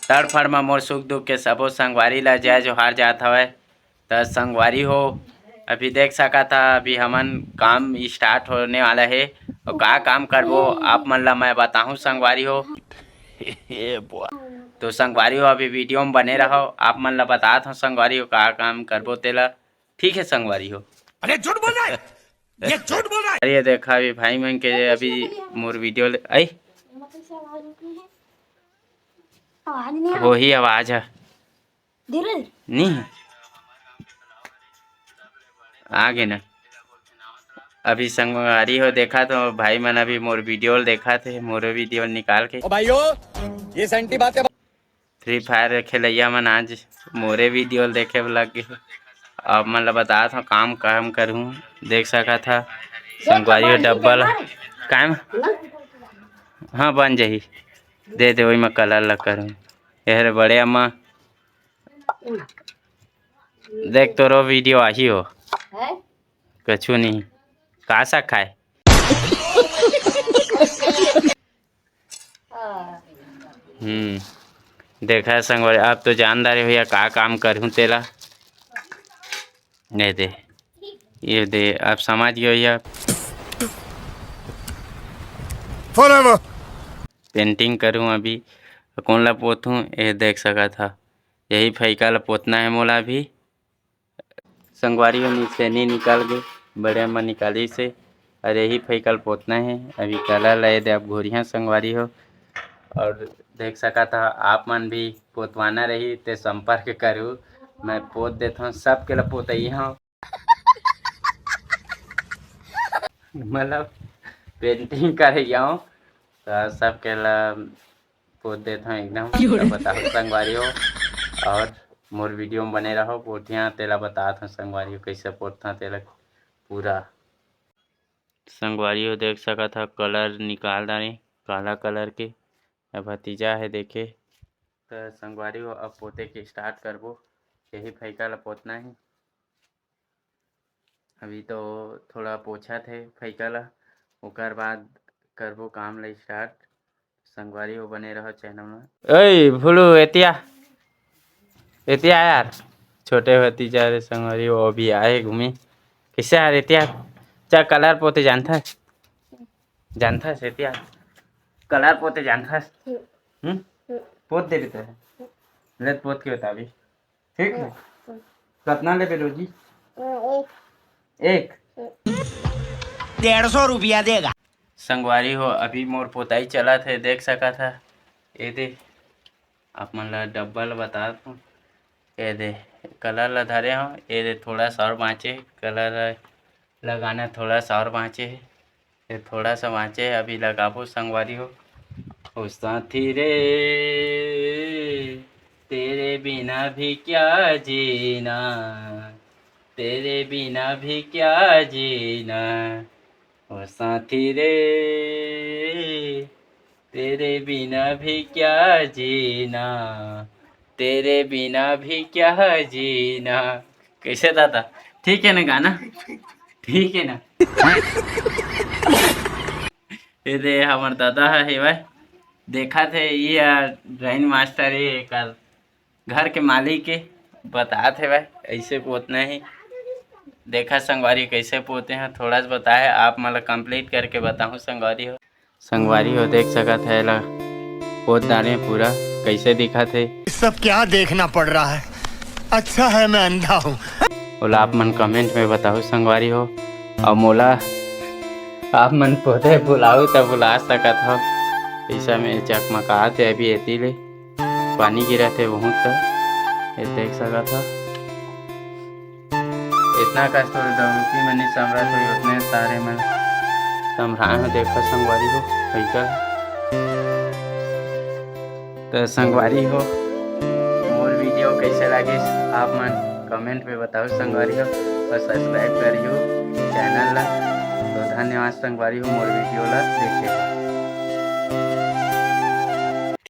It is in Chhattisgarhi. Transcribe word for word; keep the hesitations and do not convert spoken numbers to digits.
तड़फड़ म मोर सुख दुख के सबो संगवारी ला जय जोहार जात हवय। त संगवारी हो, अभी देख सकत हा, अभी हमन काम start होने वाला हे। अउ का काम करबो, आप मन ला मैं बताहूँ संगवारी हो। तो संगवारी हो, अभी video म बने रहो, आप मन ला बतात हूँ संगवारी हो, का काम करबो तेला। ठीक है संगवारी हो। अरे झूठ बोल रहा है, ये झूठ बोल रहा है। अरे ये देखा, अभी भाई मन के अभी मोर video ले आई। आवाज नहीं आ- वही आवाज है। धीरे। नहीं। आगे ना। अभी संगवारी हो देखा तो भाई मन अभी मोर video ल देखा थे, मोरे video ल निकाल के। ओ भाइयों, ये सैंटी बातें Free Fire खेलैया मन आज मोरे video ल देखे बर लग गे। अब मन ल बतात हव काम काम करहूँ, देख सकत हा संगवारी हो डब्बा ल। काय म? हाँ बन जाही, दे दे वही म colour ल करहूँ। एहर बड़े अम्मा देख तोरो video आही हो। कछु नहीं, का सा खाए? हम्म, देखा संगवारी, आप तो जानदार हो भैया का काम करहूँ तेला। ये दे, ये दे, आप समझ गए भैया। Forever। Painting करहूँ अभी, कोन ला पोतहूँ, ये देख सकत हा, यही फैका ला पोतना है मोला अभी। संगवारी हो निसेनी निकल गे, बड़े अम्मा निकाली से। अरे यही फैका ल पोतना हे, अभी colour ल ये दे अब घोरिहा संगवारी हो। और देख सकत हा आप मन भी पोतवाना रही ते संपर्क करू, मैं पोत देत हूँ सबके ल पोतई हूँ। मतलब painting करई हूँ तो सबके ल पोत देत हव एकदम। त बताओ संगवारी हो, और मोर video म बने रहो। पोतिहा तेला बतात हव संगवारी हो, कैसे पोतथा तेला पूरा। संगवारी हो देख सकत हव colour निकाल डारे काला colour के। अब भतीजा हे देखे। त संगवारी हो अब पोते के start करबो। यही फैका ला पोतना हे। अभी तो थोड़ा पोछत हे फैका ला, ओकर बाद करबो काम ला start। संगवारी हो बने रहो channel में। ओए भुलू एतिया, एतिया यार, छोटे भतीजा रे संगवारी हो अभी आए घूमे। कैसे यार एतिया? चा colour पोते जानथस? जानथस एतिया? Colour पोते जानथस? हम्म? पोत देबे तो। ले पोत के बताबी। ठीक है। कतना लेबे रोजी? एक। एक। डेढ़ सौ रुपया देगा। संगवारी हो अभी मोर पोताई चलत हे, देख सकत हा। ये दे आप मन ला डब्बा ला बतात हूँ। ये दे colour ला धरे हव। ये दे थोड़ा सा और बाँचे colour लगाना, थोड़ा सा और बाँचे हे। ये थोड़ा सा बाँचे हे, अभी लगाबो संगवारी हो। ओ साथी रे, तेरे बिना भी क्या जीना, तेरे बिना भी क्या जीना, ओ साथी रे, तेरे बिना भी क्या जीना, तेरे बिना भी क्या जीना। कैसे दादा, ठीक है ना गाना? ठीक है ना? ये दे हमर दादा ह हेवय, देखत हे, ये drawing master हे, एकर घर के मालिक हे, बतात हेवय, ऐसे पोतना हे। देखा संगवारी कैसे पोते हैं, थोड़ा सा बताए, आप मन ला complete करके बताहूँ संगवारी हो। संगवारी हो देख सकत हे, एला पोत डारे पूरा, कैसे दिखत हे। सब क्या देखना पड़ रहा है, अच्छा है मैं अंधा हूँ। ओला आप मन comment में बताहू संगवारी हो, अउ मोला आप मन पोते बुलाहू त बुला सकत हो। ऐसा में चकमकात हे अभी एती ले, पानी गिरत हे बहुत, त ये देख सकत हो। इतना कस तो डौकी मन नइ संभरत होही, उतने तारे मन संभराए हो। देखो संगवारी हो, भैया। तो संगवारी हो, मोर video कैसे लागिस, आप मन comment में बताओ संगवारी हो, और subscribe करियो channel ला। तो धन्यवाद संगवारी हो, मोर video ला देखे।